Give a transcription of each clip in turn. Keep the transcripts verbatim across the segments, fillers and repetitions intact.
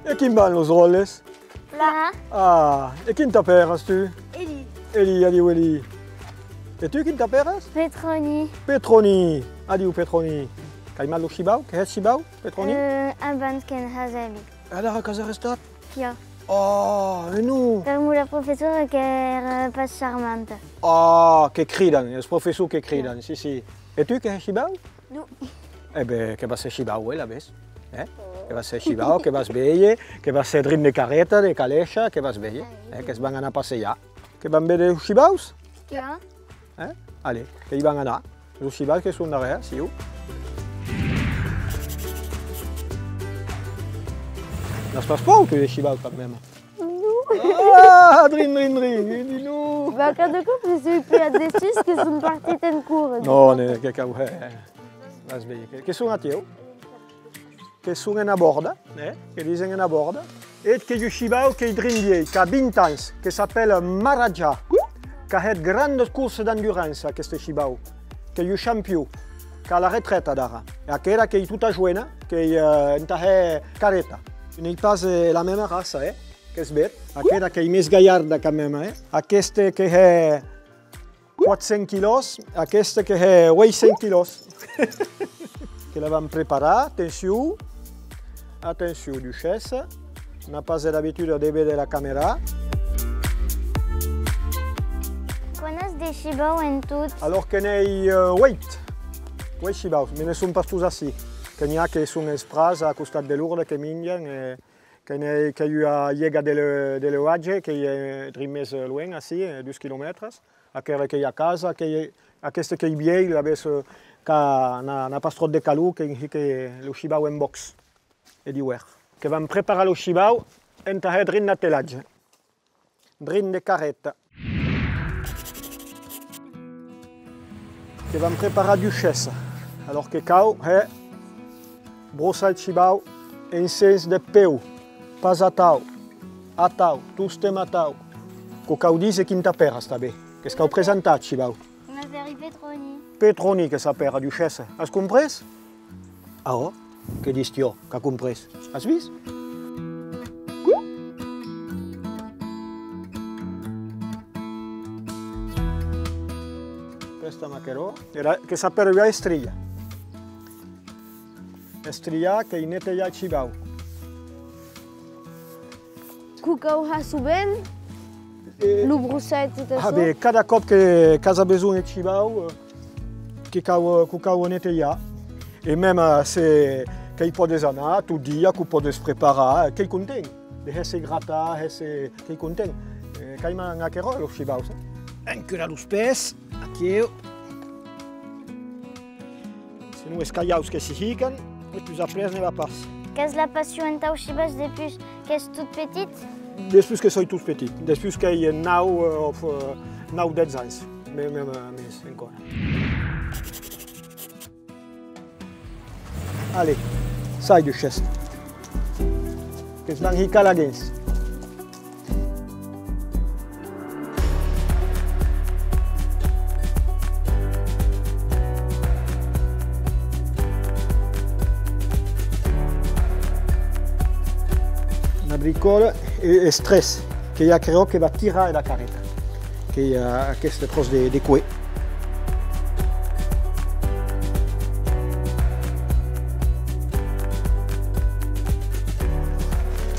E quin van los dròlles? Plan. Ah, e quin t'apèras tu? Eli. Eli, adiu Eli. E tu quin t'apèras? Petroni. Petroni, adiu Petroni. Qu'aimatz lo shivau? Que hètz shivau, Petroni? Euh, abans que n'hasèvi. Adara qu'as arrestat? Quia. Oh, e non! Pr'amor la professora qu'èra pas charmanta. Oh, que cridan, es professors que cridan, si, si. E tu que hès shivau? Non. E ben, que vas hèr shivau, eh, alavetz, eh? Que vas hèr shivau, que vas véder, que vas hèr drin de carreta, de calecha, que vas véder, eh? Que's van anar passejar. Que vam véder los shivaus? Quia. Eh? Allez, que i van anar. Los shivaus que son darrèr, siu. N'as pas paur, tu, de shivaus, quand même? Non. Ah, drin, drin, drin, e di non. Bah, cada còp que soi pujat dessús que son partits en córrer. Non, ne, que cau, eh, vas véder, que, que son aquiu. Que son ena bòrda, eh? Que disen ena bòrda. E qu'ei un shivau qu'ei drin vielh, qu'a vint ans, que s'apèla Maharaja, qu'a hèt grandas corsas d'endurança, aqueste shivau, qu'ei un champion, qu'a la retreta adara. E aquera qu'ei tota joena, qu'ei, eh, entà hèr carreta. N'ei pas, eh, la mèma raça, eh? Que's ved. Aquera qu'ei mès galharda quand même, eh? Aqueste que hè quate cents quilòs, aqueste que hè ueit cents quilòs. Que la vam preparar, atencion, atencion, duchessa, n'a pas l'abituda de véder la camèra. Quant as de shivau en tot? Alors que n'èi, eh, ueit, ueit shivaus, mès ne son pas tots ací, que n'i a que son es prats a costat de Lorda que minjan, e que n'èi, qu'èi ua hièga de le-, d'elevatge, qu'ei, eh, drin mès, eh, luenh, ací, eh, dus quilomètres. Aquera qu'ei a casa, qu'ei, aqueste qu'ei vielh, alavetz, eh, qu'a, n'a, n'a pas tròp de calor, que, que lo shivau en bòx, e d'iuèrn. Que vam preparar lo shivau entà hèr drin d'atelatge, drin de carreta. Que vam preparar duchessa. Alors que cau hèr brossar eth shivau en sens de peu, pas atau, atau, tostemp atau. Que'u cau díser quin t'apèras tanben, que's cau presentar eth shivau. M'apèri Petroni. Petroni que s'apèra, duchessa. As comprés? Ah, ò, que ditz, tiò, qu'a comprés? As vist? Prèsta-m'aquerò. Era, que s'apèra ua estria. Estria qu'ei netejar eth shivau. Que'u cau har sovent, eh, lo brossar e tot açò? Ah ben, cada còp que, qu'as a besonh eth shivau, eh, que cau, eh, que'u cau netejar. E mèma, eh, se, que'u pòdes anar tot dia, que'u pòdes preparar, eh, qu'ei content de hèr-se gratar, hèr-se, qu'ei content. Eh, qu'aiman aquerò, los shivaus, eh? Encurar los pès, aquiu. Senon es calhaus que s'i hican, e pus après ne va pas. Qu'as la passion entaus shivaus despús qu'ès tot petit? Despús que soi tot petit, despús qu'èi nau, eh, o, eh, nau, dètz ans, me, me, me, mès encòra. Allez, sai, duchessa. Que's van hicar laguens. Una bricòla e es tres, qu'ei aquerò que va tirar era carreta, qu'ei, eh, aqueste tròç de, de cuer.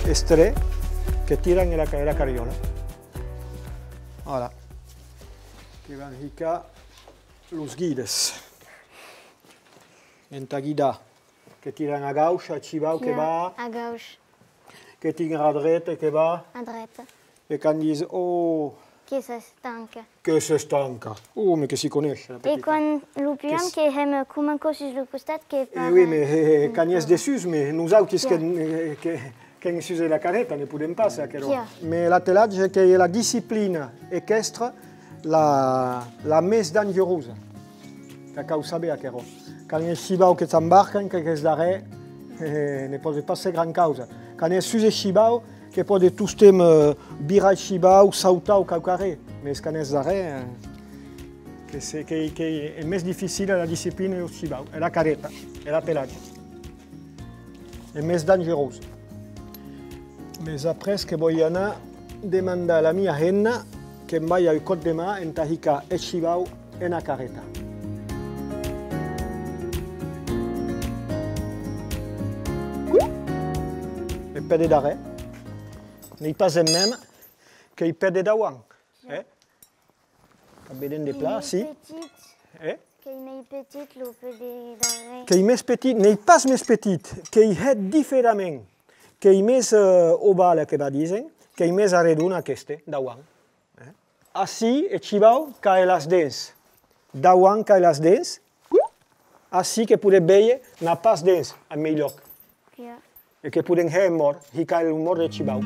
Es tres que tiran era ca-, era carriòla. Voilà. Que van hicar los guides. Entà guidar. Que tiran a gaucha, eth shivau que va. A gaucha. Que tira a dreta, que va. A dreta. E quand ditz, oh! Que s'estanca. Que s'estanca. Oh, mès que s'i coneish, la petita. E quan lo pujam, que hèm coma aquò sus lo costat, que... E oui, mès, eh, eh, quand i es dessús, mès nosautis que, eh, que, qu'èm sus de la carreta, ne podèm pas, aquerò. Mès l'atelatge qu'ei la disciplina equèstra la, la mès dangerosa. Que cau saber aquerò. Quand es shivau que s'embarcan, que, qu'es darrèr, eh, ne pòdes pas hèr gran causa. Quand es sus eth shivau, que pòdes tostemp, eh, virar eth shivau, sautar o quauquarren, mès quand es darrèr, eh, que se, que, qu'ei mès dificila la disciplina deth shivau, e la carreta, e l'atelatge. E mès dangerós. Mes après que voi anar demandar a la mia hemna que'm balha un còp de man entà hicar eth shivau ena carreta. Eth pè de darrèr n'ei pas eth mème qu'eth pè de dauant, eh? Qu'ac vedem de plan, si. Qu'ei mei petit. Eh? Qu'ei mei petit, lo pè de darrèr. Qu'ei mès petit, n'ei pas mès petit, qu'ei hèt diferament. Qu'ei mès, eh, oval, que va disen, qu'ei mès arredon aqueste, dauant. Eh? Ací, eth shivau qu'a las dents. Dauant qu'a las dents. Ací que podetz véder, n'a pas dents, en mei lòc. Ja. E que podem hèr eth mòrt, hicar eth mòrt deth shivau.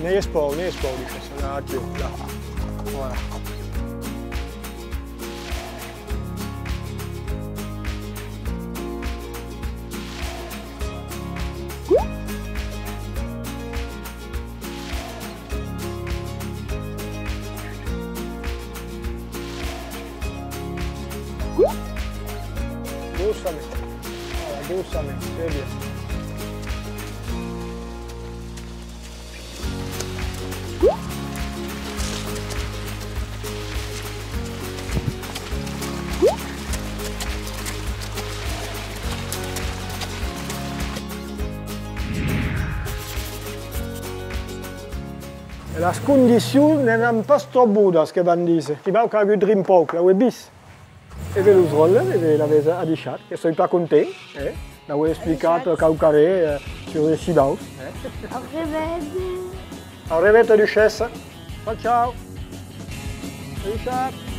N'ei pas, n'ei pas, dic, ça va, tiens, là. Voilà. Doçament. Voilà, doçament, très bien. E las condicions n'èran pas tròp bonas, que van díser. Shivau qu'a agut rin pauc, l'auetz vist. E ben los dròlles, e ben l'avètz adishat, que soi plan content, eh, d'auer explicat quauquarren, eh, sus es shivaus, eh. Au revoir. Au revoir, duchessa. Ciao, ciao. Adishat.